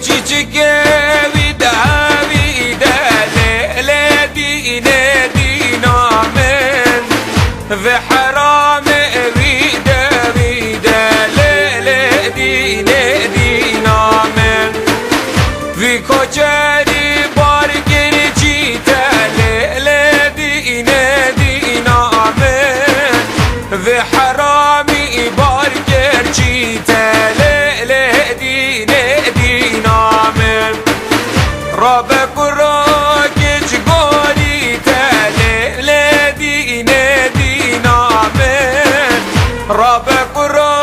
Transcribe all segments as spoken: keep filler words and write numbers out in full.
Çîçikê wî de, wî de, lê, lê dînê dîna min. Vê heramê wî de, wî de, lê, lê dînê dîna min. Vî koçerî bar kir çîte, lê, lê dînê dîna min. Vê heramî bar kir çîte, lê, lê dînê dîna min. Rabe kuro kiç gorî te, lê, lê dînê dîna min. Rabe kuro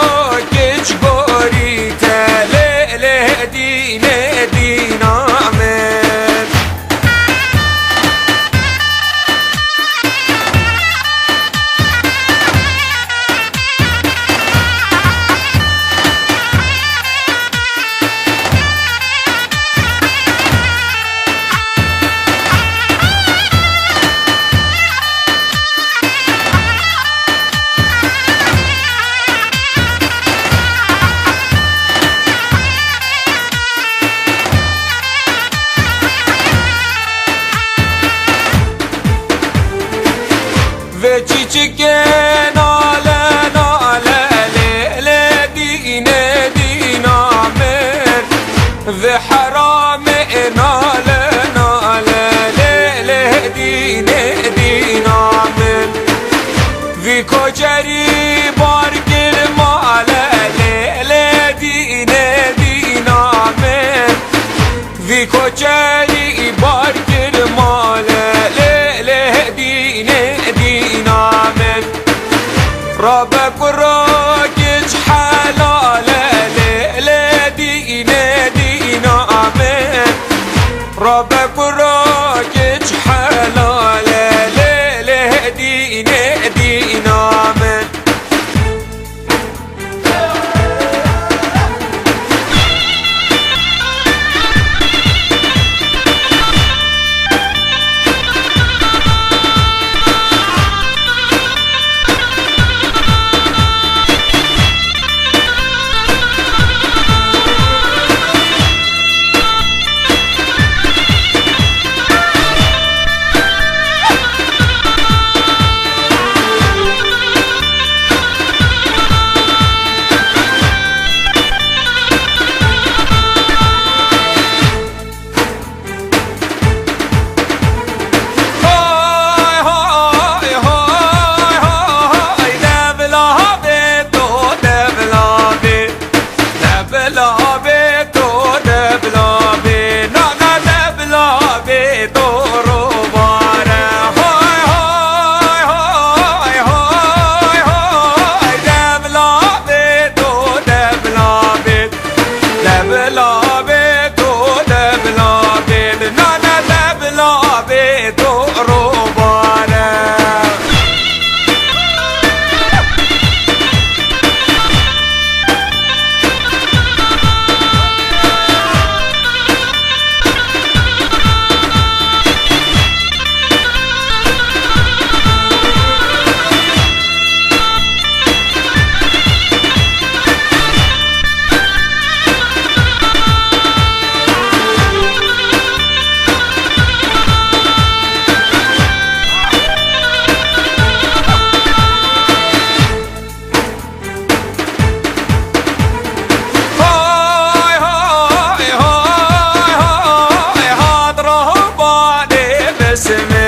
kiç gorî te, lê, lê dînê dîna min. Vê çîçikê nale, nale, lê, lê dînê dîna min. Vê heramê nale, nale, lê, lê dînê dîna min. Vî koçerî bar kir male, lê, lê dînê dîna min. Vî koçerî bar kir male, lê, lê dînê dîna min. Rabe kuro kiç helale, lê, lê dînê dîna min. Rabe kuro kiç helale, lê, lê dînê dîna min. Hay, hay, hay, hay, hay, devla bê to, devla bê. Devla bê to, devla bê. Na, na, devla bê to, robare. Hay, hay, hay, hay, hay, hay, devla bê to, devla bê. Devla bê to, devla bê, nane devla bê to, robare. Hay, hay, hay, hay, hay, hat rohbanê bismillah.